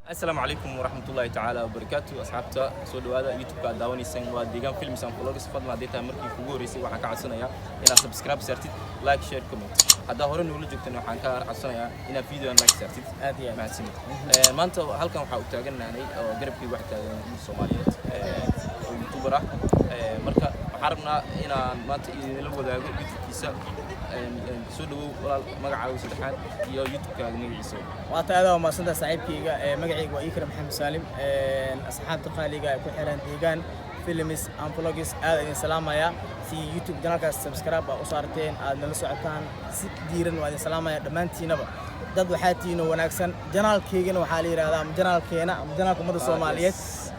Asalaamu calaykum waraxmatullaahi tacaala wabarakaatu. Asxaabta, soo dhawaada. YouTube-ka aad daawanaysaan waa Deegaan Films and Vlogs. Fadlan, haddii tahay markii kugu horreysay, waxaan ka codsanayaa inaad subscribe saartid, like, share, comment. Haddaa hore noola joogtan, waxaan ka codsanayaa inaad videoan like saartid. Aad iyo aad. Mahadsanid. Maanta halkan waxaa u taagannahay oo garabkii wax taagan wiil Soomaaliyeed oo youtuber ah. Marka waxaan rabnaa inaan maanta idinla wadaago YouTube-kiisa. Soo dhawow walaal, magacaaga saddexaad iyo YouTube-kaaga magaciisa. Waa tahay, adaa mahadsantahay saaxiibkayga. Magacayga waa Ikram Maxamed Saalim. Asxaabta qaaliga ee ku xiran Deegaan Films and Vlogs, aad idin salaamaya. Si YouTube channelkaas subscribe aa u saarteen, aad nala socotaan si diiran, waa idin salaamaya dhammaantiinaba. Dad waxaa tihiin oo wanaagsan. Channelkeygana waxaa la yidhahdaa, ama channelkeena ama channelka ummadda Soomaaliyeed,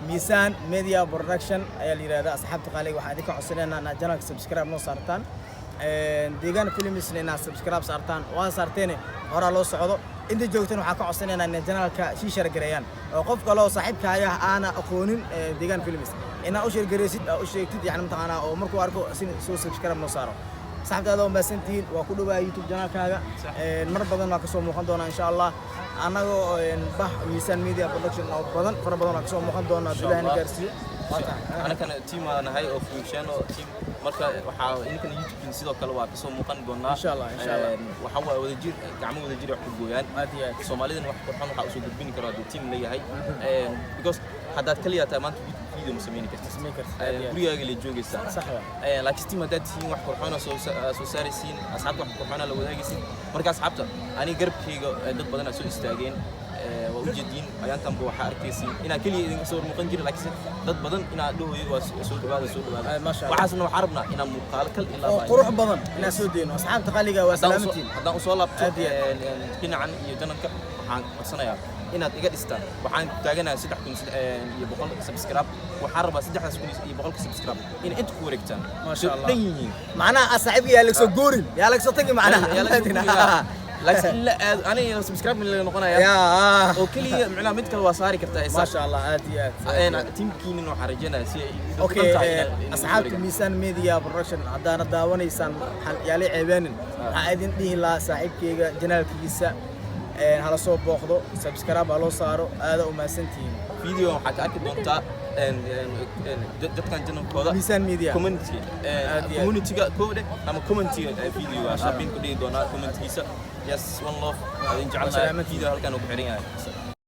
Miisaan Media Production ayaa la yidhahdaa. Asxaabta qaaliga, waxaan idinka codsanaynaa inaad channelka subscribe noo saartaan, Deegaan Filmsna inaad subscribe saartaan. Waa saarteene, horaa loo socdo. Inta joogtan waxaa ka codsanaynaa inay channelka sii share gareeyaan, oo qof kale oo saaxiibkaaga aana aqoonin Deegaan Films inaad u share gareysid, aa u sheegtid, yani mataqaanaa, oo markuu arko si soo subscribe noo saaro. Saxabtaada waa mahadsantihiin. Waa ku dhawaa YouTube channelkaaga. Mar badan waa kasoo muuqan doonaa insha Allah, annagoo bah Miisaan Media Production oo badan, fara badan waa kasoo muuqan doonaa, hadduu Ilaahina gaarsiiyo. Waa tahay. Anakana team aan nahay oo fuugshaan oo team. Marka waxaa idinkana YouTube sidoo kale waa kasoo muuqan doonaa. Insha Allah, insha Allah. Waxaa waa wadajir, gacmo wadajir wax ku gooyaan. Aad iyo aad. Soomaalidana wax qurxoon waxaa usoo gudbin karo hadduu team leeyahay, because haddaad kaliya tahay maanta YouTube video ma sameyni kartid. Samayn kartid, aad iyo aad. Gurigaaga la joogaysaa. Sax waa. Laakiin team haddaad tihiin, wax qurxoona soo saaraysiin, asxaabta wax qurxoona la wadaagaysiin. Marka asxaabta, aniga garabkayga dad badan aa soo istaageen. Waa ujeediin, ayaantanba waxaa arkaysiin inaa keliya idinka soo muuqan jirin, laakiinse dad badan inaa dhahoyo waa soo dhawaada, soo dhawaada. Ay, maasha Allah. Waxaasna waxaa rabnaa inaan muuqaalo kal ilaa oo qurux badan inaan soo deyno. Asxaabta qaaliga, waa salaamantiin. Haddaan usoo laabto Aad iyo aad. dhinacan iyo channelka, waxaan codsanayaa inaad iga dhistaan. Waxaan taaganahay 3100 subscribe. Waxaan rabaa 3100-ka subscribe inay inta ku wareegtaan. Maasha Soo Allah. dhan yihiin. Macnaha saaxiibka yaa lagsoo goorin, yaa lagsoo tagi macnaha. Yaa laga soo guuriyaa. Laakiin in la aado aniga subscribe in laga noqonaya yaa oo keliya, macnaha mid kale waa saari kartaa isaga. Maasha Allah, aad iyo aad. Teamkiinin waxaan rajaynayaa si ay u Okay. dhan tahay inay Asxaabta wareegaan. Miisaan Media Production, haddaana daawanaysaan, yaalay ceebeenin. Waxaa idin dhihi lahaa saaxiibkayga channelkiisa hala soo booqdo, subscribe ha loo saaro. Aada u mahadsantihiin. Video waxaa ka arki doontaa een, een, een, dadkan channelkooda Miisaan Media. Community Aad iyo aad. Community-ga koowde ama commentiga videoga aabin ku dhigi doonaa commentigiisa. Yes, one love, adin jecelnahay. Salaamatihiin. Video halkan uu ku xiran yahay.